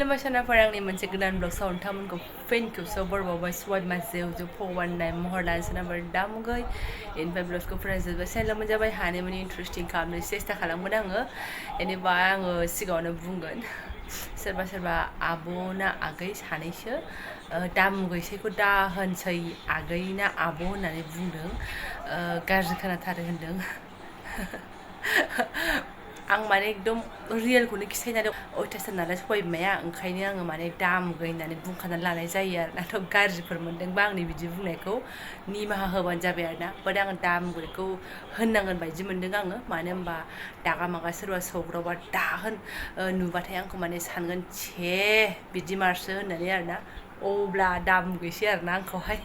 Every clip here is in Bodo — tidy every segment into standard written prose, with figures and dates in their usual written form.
Masana parang ni manse gedan blog sound tamun ko fen ko so bor bawa swad maseu jo one day mohor dan sana berdam gai in by blog ko friends ba sela menjabai hane mani interesting kamne sesta khalam ngango ini ba ang sigaw na bungan serba serba abona agai saneisho dam gai seko da honsai agai na abo होननानै बुंदों गाज्रि खोनाथारो होनदों आं माने एकदम रियेलखौनो खिथायनानै अयथासार नालाय सबाय बिमाया ओंखायनो आङो माने दामुगै होननानै बुंखानानै लानाय जायो आरो नाथ' गाज्रिफोर मोनदोंबा आंनि बिदि बुंनायखौ निमाहा होबानो जाबाय आरो ना बाट आं दामुगैखौ होननांगोन बायदि मोनदों आङो मानो होनबा दागा मागा सोरबा सौग्रावबा दा होन नुबाथाय आंखौ माने सानगोन छे बिदि मारसो होननानै आरो ना अब्ला दामुगैसै आरो ना आंखौहाय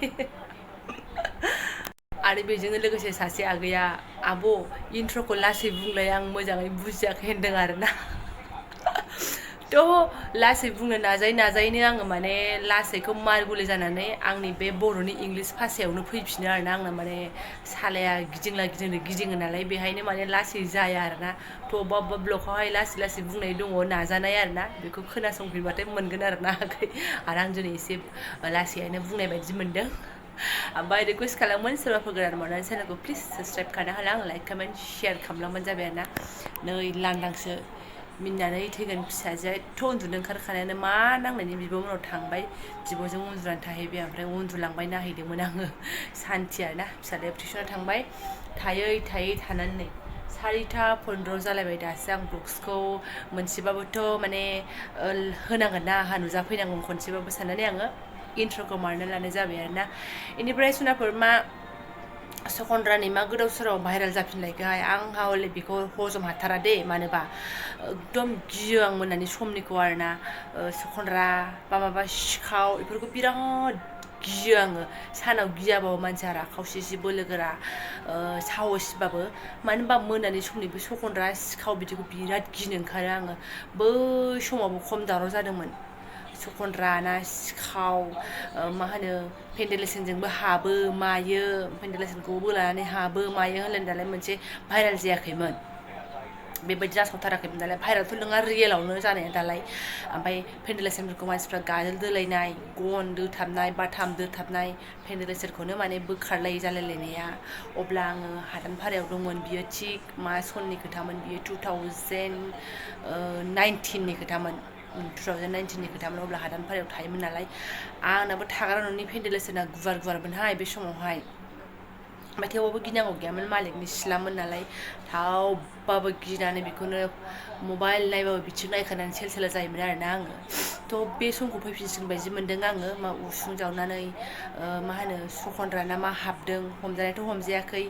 आरो बेजोंनो लोगोसे सासे आगैया आब' इन्ट्र'खौ लासै बुंलाय आं मोजाङै बुजियाखै होनदों आरोना थ' लासै बुंनो नाजायैनो आङो माने लासैखौ मारगुलि जानानै आंनि बे बर'नि इंलिस भाषायावनो फैफिनो आरोना आंना माने सालाया गिदिङो नालाय बेहायनो माने लासै जाया आरोना थ' अबेबा ब्लगआवहाय लासै बुंनाय दङ नाजानाय आरोना बेखौ खोनासंफिनबाथाय मोनगोन आरोना आरो आं दिनै एसे लासैयैनो बुंनाय बायदि मोनदों ओमफ्राय रिकुवेस्ट खालामोन सोरबाफोर गोदान मोननानै चेनेलखौ प्लिज साबस्क्राइब खालामना होला आं लाइक कमेन्ट शेयार खालामलांबानो जाबाय आरोना नै लांदांसो मिनिनानै थैगोन फिसाजोआ एथ' उन्दुनो ओंखारखानायानो मा नांनायनि बिब'मोनाव थांबाय बिब'जों उन्दुनानै थाहैबाय ओमफ्राय उन्दुलांबाय नायहैदोंमोन आङो सान्थि आरोना फिसालाया टिउसनाव थांबाय थायै थानानै नै 4:15 जालायबाय दासो आं ब्लग्सखौ मोनसेबाबोथ' माने होनांगोन ना आंहा नुजाफैनांगोन खनसेबाबो साननानै आङो इन्ट्र'खौ मारना लानाय जाबाय आरोना इनिफ्राय सुनाफोर मा सखन्द्रानि मा गोदाव सोराव भाइरेल जाफिननायखाय आंहा हले बेखौ हजम हाथारा दे मानोबा एकदम गियो आं मोनानि समनिखौ आरोना सखन्द्रा बा माबा सिखाव बेफोरखौ बिराद गियो आङो सानाव गियाबाबो मानसिया राखावसिसि बोलोगोरा साहसबाबो मानो होनबा मोनानि समनि बे सखन्द्रा सिखाव बिदिखौ बिराद गिनो ओंखारो आङो बै समावबो खम दावराव जादोंमोन सखन्द्रा ना सिखाव मा होनो भेन्टिलेसनजोंबो हाबो मायो भेन्टिलेसनखौबो लानानै हाबो मायो होनलायनाय दालाय मोनसे भाइरेल जायाखैमोन बेबायदि जासावथाराखैमोन दालाय भाइरेलथ' नङा रियेलावनो जानाया दालाय ओमफ्राय भेन्टिलेसनफोरखौ मानसिफ्रा गाजोल दोलायनाय गन दोथाबनाय बाथाम दोथाबनाय भेन्टिलेसनखौनो माने बोखारलायै जालायलायनाया अब्ला आङो हादानपारायाव दंमोन बियो थिग मा सननि खोथामोन बियो 2019नि खोथामोन 2019नि खोथामोन अब्ला हादानपारायाव थायोमोन नालाय आंनाबो थाग्रा न'नि भेन्टिलेसना गुवारमोनहाय बे समावहाय ओमफ्राय थेवबाबो गिनांगौ गैयामोन मालिकनि सिथ्लामोन नालाय थावबाबो गिनानै बेखौनो मबाइल नायबाबो बिथिं नायखानानै सेल जायोमोन आरोना आङो थ' बे समखौ फैफिनसिगोन बायदि मोनदों आङो मा उसुं जावनानै मा होनो सखन्द्रा ना मा हाबदों हमजानायथ' हमजायाखै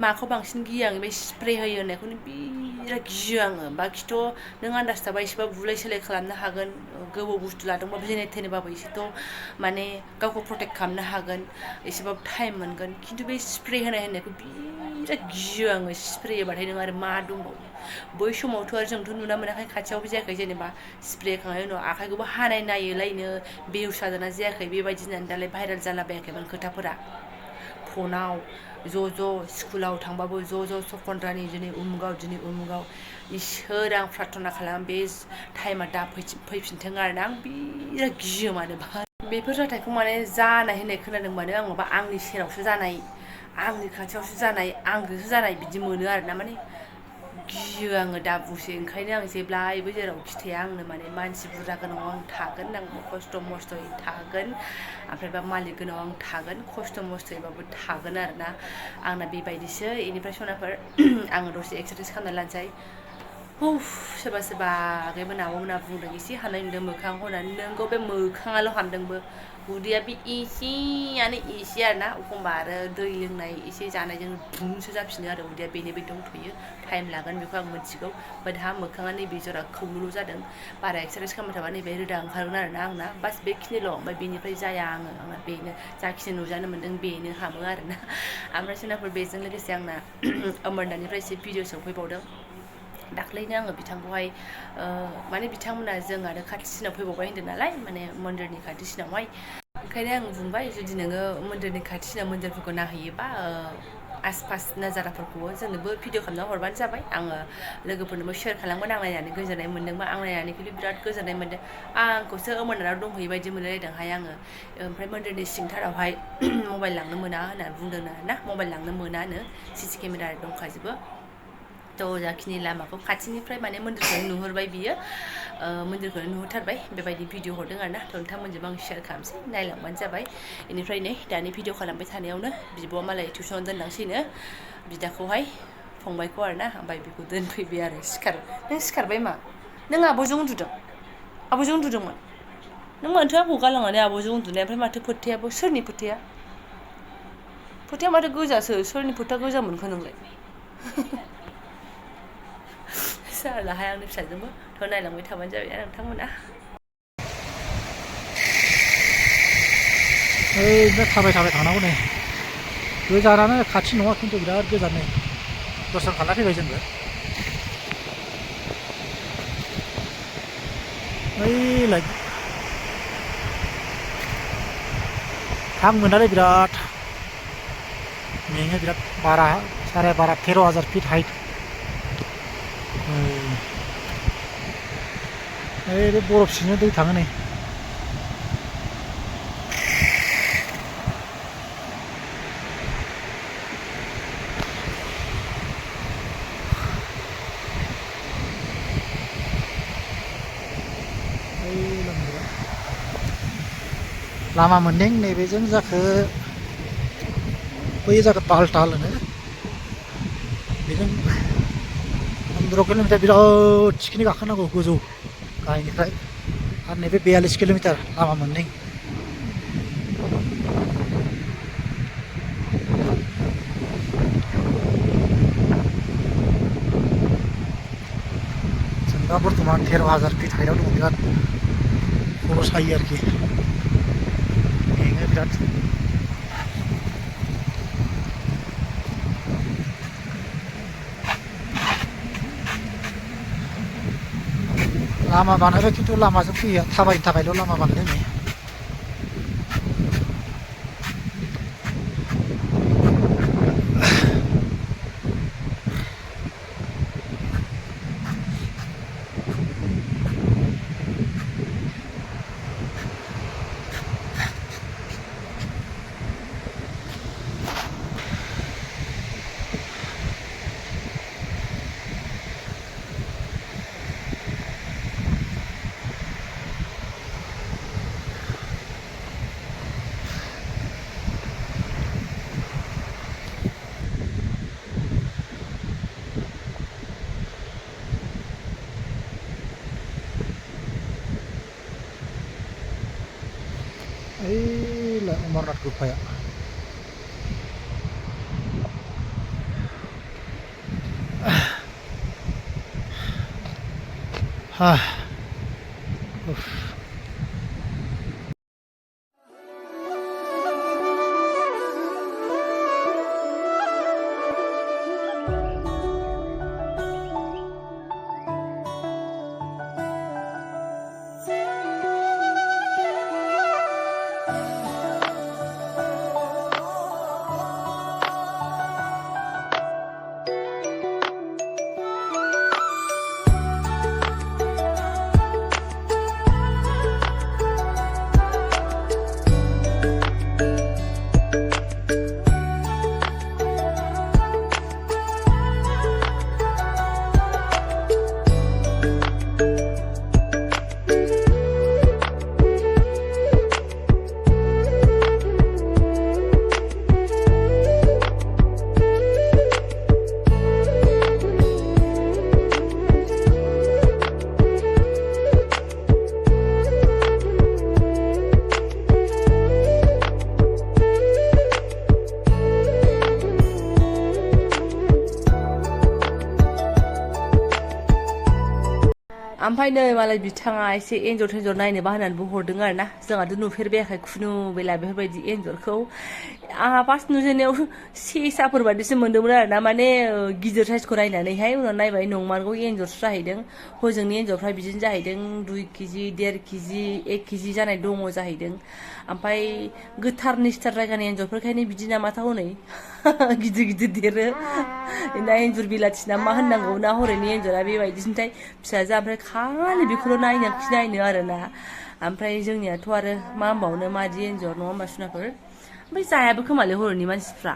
माखौ बांसिन गियो आं बे स्प्रे होयो होननायखौनो बिराद गियो आङो बाखिथ' नों आन्दाज थाबा एसेबाबो बुलाय सोलाय खालामनो हागोन गोबौ बुस्थु लादोंबाबो जेने थेनेबाबो एसेथ' माने गावखौ प्रटेक्ट खालामनो हागोन एसेबाबो टाइम मोनगोन खिन्थु बे स्प्रे होनायखौ बिराद गियो आङो स्प्रे होबाथाय नों आरो मा दंबावो बै समावथ' आरो जोंथ' नुना मोनाखै खाथियावबो जायाखै जेनेबा स्प्रे होखांनायनि उनाव आखाइखौबो हानाय नायोलायनो बेहुस जादोंना जायाखै बेबायदि होननानै दालाय भाइरेल जालाबायाखैमोन खोथाफोरा फनाव ज' स्कुलाव थांबाबो ज' सखन्द्रानि दिनै उमुगाव इसोर आं प्रार्थना खालाम बे टाइमा दा फैफिनथों आरोना आं बिराद गियो मानोबा बेफोर जाथायखौ माने जानाय होननाय खोनादोंबानो आं माबा आंनि सेरावसो जानाय आंनि खाथियावसो जानाय आंजोंसो जानाय बिदि मोनो आरोना माने गियो आङो दा बुंसै ओंखायनो आं जेब्लायबो जेरावखि थाया आंनो माने मानसि बुरजा गोनाङाव आं थागोन आं खस्थ' मस्थ'यै थागोन ओमफ्राय बा मालिक गोनाङाव आं थागोन खस्थ' मस्थ'यैबाबो थागोन आरोना आंना बेबायदिसो बेनिफ्राय सनाफोर आङो दसे एक्सारसाइस खालामना लानोसै सोरबा आगैमोना आब'मोना बुंदों एसे हानाय नुदों मोखां हनानै नोंगौ बे मोखाङाल' हामदोंबो उदैया बे एसेयानो एसे आरोना एखमबा आरो दै लोंनाय एसे जानायजों दुंसो जाफिनो आरो उदैया बेनो बे दंथ'यो टाइम लागोन बेखौ आं मिथिगौ बाट हा मोखाङा नैबे जरा खौलुल' जादों बारा एक्सारसाइस खालामबाय थाबा नैबे रोदा ओंखारगोन आरोना आंना बास बेखिनिल' ओमफ्राय बेनिफ्राय जाया आंना बेनो जाखिनि नुजानो मोन्दों बेनो हामो आरोना ओमफ्राय सोनाफोर बेजों लोगोसे आंना अमरनानिफ्राय एसे भिडिअ सफैबावदों दाख्लैनो आङो बिथांखौहाय माने बिथांमोना जों आरो खाथिसिनाव फैबावबाय होन्दों नालाय माने मन्दिरनि खाथिसिनावहाय ओंखायनो आं बुंबाय जुदि नोङो मन्दिरनि खाथिसिनाव मन्दिरफोरखौ नायहैयोबा आसपास नाजाराफोरखौबो जोंनोबो भिडिअ खालामना हरबानो जाबाय आङो लोगोफोरनोबो शेयार खालामगोन आं नायनानै गोजोननाय मोन्दोंबा आं नायनानै खिन्थु बिराद गोजोननाय मोन्दों आंखौसो अमरनाथआव दंहैयो बायदि मोनलायलायदोंहाय आङो ओमफ्राय मन्दिरनि सिंथारावहाय मबाइल लांनो मोना होननानै बुंदोंनो ना मबाइल लांनो मोनानो सिसि केमेरा दंखाजोबो थ' जाखिनि लामाखौ खाथिनिफ्राय माने मन्दिरखौनो नुहुरबाय बियो मन्दिरखौनो नुहुरथारबाय बेबायदि भिडिअ हरदों आरोना थ' नोंथांमोनजोंबो आं शेयार खालामसै नायलांबानो जाबाय बेनिफ्राय नै दानि भिडिअ खालामबाय थानायावनो बिब'आ मालाय टिउसनाव दोनलांसैनो बिदाखौहाय फंबायखौ आरोना ओमफ्राय बेखौ दोनफैबाय आरो नों सिखारबाय मा नों आब'जों उन्दुदों आब'जों उन्दुदोंमोन नों माथो आंखौ गालांनानै आब'जों उन्दुनाय ओमफ्राय माथो फोथायाबो सोरनि फोथाया फोथाया माथो गोजासो सोरनि फोथा गोजा मोनखो नोंलाय जारलाहाय आंनि फिसाजोंबो थ' नायलांबाय थाबानो जाबाय नोंथांमोना ओरैनो थाबाय थांनांगौ नै गोजानानो खाथि नङा खिन्थु बिराद गोजान नै दर्शन खालामना फैबाय जोंबो ओइलाय हां मोनालै बिराद मेङो बिराद बारा 12,500 फिट हाइट ओइ बे बरफ सिंजों दै थाङो नै लामा मोनदों नैबेजों जाखो बै जाखो बालटाल होनो बेजों 15 किल'मिटार बिराद थिखिनि गाखोनांगौ गोजौ गाहायनिफ्राय आरो नैबे 42 किल'मिटार लामा मोनदों जों दा बर्थमान 13,000 फिट हाइटआव दङ बिराद खर' सायो आरोखि मेङो बिराद लामा बानायबाय खिन्थु लामाजों फैया थाबायनो थाखायल' लामा बानायदों नै ओइलाय अमरनाथ गुफाया ओमफ्राय नै मालाय बिथाङा एसे एन्जर थेन्जर नायनोबा होननानैबो हरदों आरो ना जोंहाथ' नुफेरबायाखै खुनु बेला बेफोरबायदि एन्जरखौ आंहा फार्स्ट नुजेननायाव सेसाफोर बायदिसो मोन्दोंमोन आरो ना माने गिदिर साइजखौ नायनानैहाय उनाव नायबाय नंमारगौ एन्जरसो जाहैदों हजोंनि एन्जरफ्रा बिदिनो जाहैदों 2 केजि 1.5 केजि 1 केजि जानाय दङ जाहैदों ओमफ्राय गोथार निस्थार जायगानि एन्जरफोरखायनो बिदि नामाथा हनै गिदिर गिदिर देरो ना एन्जर बिलाथि ना मा होननांगौ ना हरैनि एन्जरा बेबायदिनोथाय फिसाजो ओमफ्राय खालि बेखौल' नायनो आरोना ओमफ्राय जोंनियाथ' आरो मा होनबावनो मादि एन्जर नङा होमबा सुनाफोर ओमफ्राय जायाबो खोमालै हरैनि मानसिफ्रा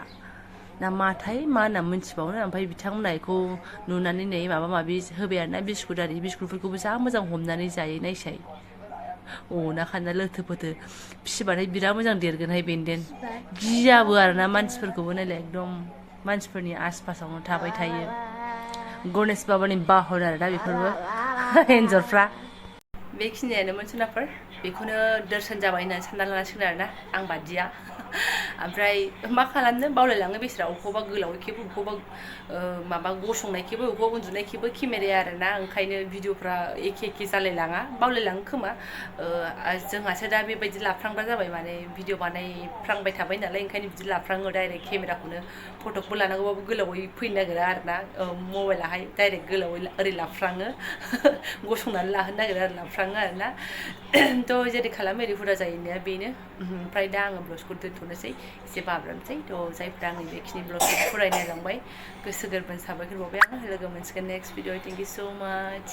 ना माथाय मा होनना मिन्थिबावनो ओमफ्राय बिथांमोना बेखौ नुनानै नै माबा माबि होबाय आरोना बिस्कुट आरि बिस्कुटफोरखौबो जा मोजां हमनानै जायो नायसाय ना खाना लोथो फोथो फिसिबाथाय बिराद मोजां देरगोनहाय बेनदेन गियाबो आरोना मानसिफोरखौबो नायलाय एकदम मानसिफोरनि आसपासावनो थाबाय थायो गणेश बाबानि बाहन आरोना बेफोरबो एन्जरफ्रा बेखिनियानोमोन सुनाफोर बेखौनो दर्शन जाबाय होननानै सानना लानांसिगोन आरोना आं बादिया ओमफ्राय मा खालामनो बावलायलाङो बेसोरा अबेखौबा गोलावै खेबो अबेखौबा माबा गसंनाय खेबो अबेखौबा उन्दुनाय खेबो केमेराया आरोना ओंखायनो भिडिअफ्रा एखे जालायलाङा बावलायलाङो खोमा जोंहासो दा बेबायदि लाफ्लांग्रा जाबाय माने भिडिअ बानायफ्लांबाय थाबाय नालाय ओंखायनो बिदि लाफ्लाङो डाइरेक्ट केमेराखौनो फटकबो लानांगौबाबो गोलावै फैनो नागिरा आरोना मबाइलाहाय डाइरेक्ट गोलावै ओरै लाफ्लाङो गसंनानै लाहोनो नागिरो आरो लाफ्लाङो आरोना थ' जेरै खालामो ओरै हुदा जायोना बेनो ओमफ्राय दा आङो ब्लगखौ दोनथ'नोसै एसे बाब्राबनोसै थ' जायफ्रा आंनि बेखिनि ब्लगखौ फरायनायलांबाय गोसो गोरबोनि साबायखर बावबाय आं लोगो मोनसिगोन नेक्स्ट भिडिअ थेंक इउ स' माच